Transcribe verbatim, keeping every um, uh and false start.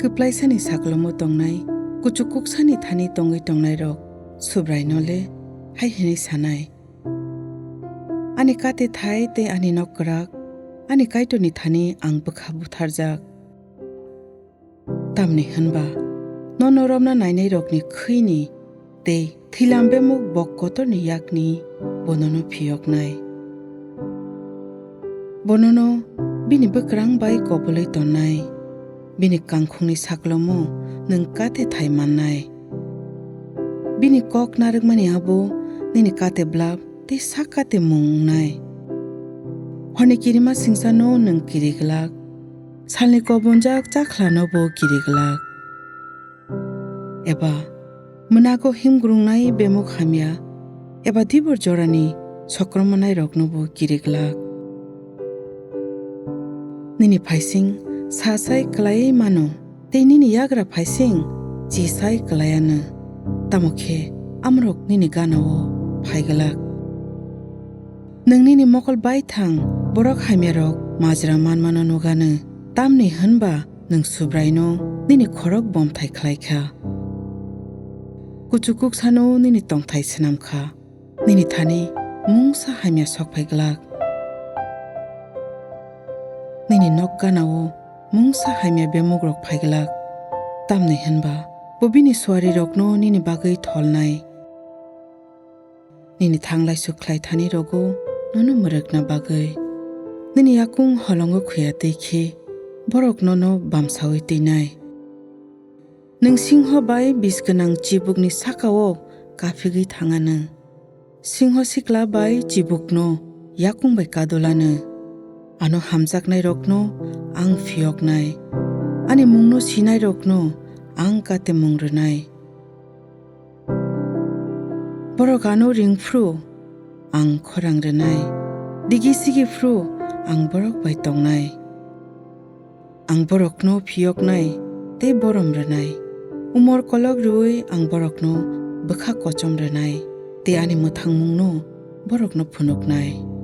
Kwplaisani saklomo tongnai, kuchuk kuksani thani tongwi tongnairok Subraino le hai hwnwi sanai: Ani kate thai tei ani nok kwrak, ani Kaitorni thani ang bwkha butharjak. Tamni hwn ba nono romna nainairokni khwini tei thwilam bemuk bok kotorni yakni bo nono phiyoknai. Bo nono bini bwkrang bai kobulwi tonnai, bini kangkhungni saklomo nwng kate thai mannai. Bini kok narwkmani abo nini kate blap tei sak kate mung wngnai. Horni kirima singsano nwng kiri glak, salni kobonjak chakhlano bo kiri glak. Eba mwnago himgrungnai bemuk hamya, eba dibor jorani sokromanairokno bo kiri glak. Nini phaising sa sai klaiwi mano, tei nini yagra phaising chi sai klaiano, tamo khe amorok nini gana-o phai glak. Nwng nini mokol baithang borok hamyarok majra manmano nugano, tamni hwn ba nwng Subraino nini khorok bomthai khlai kha. Kuchuk kuksano nini tongthai swnam kha, nini thani mungsa hamya sok phai glak. Nini nok gana-o mungsa hamya bemugrok phai glak, tamni hwn ba bo bini suarirokno nini bagwi tholnai. Nini thanglaisu khlai thani rogo nono mwrwkna bagwi, nini yakung holongo khuya twi khe borok nono bamsaui twinai. Nwng singho bai bis gwnang chibukni saka-o kaphigwi thang anw. Singho sikla bai chibukno yakung bai kadul anw. Ano hamjaknairokno ang phiyoknai, ani mungno sinairokno ang kate mung rwnai. Borok ano ring phru ang khorang rwnai, digi sigi phru ang borok bai tongnai. Ang borokno phiyoknai tei borom rwnai, umor kolok rwui ang borokno bwkha kochom rwnai tei ani mwthangmungno borokno phunuknai.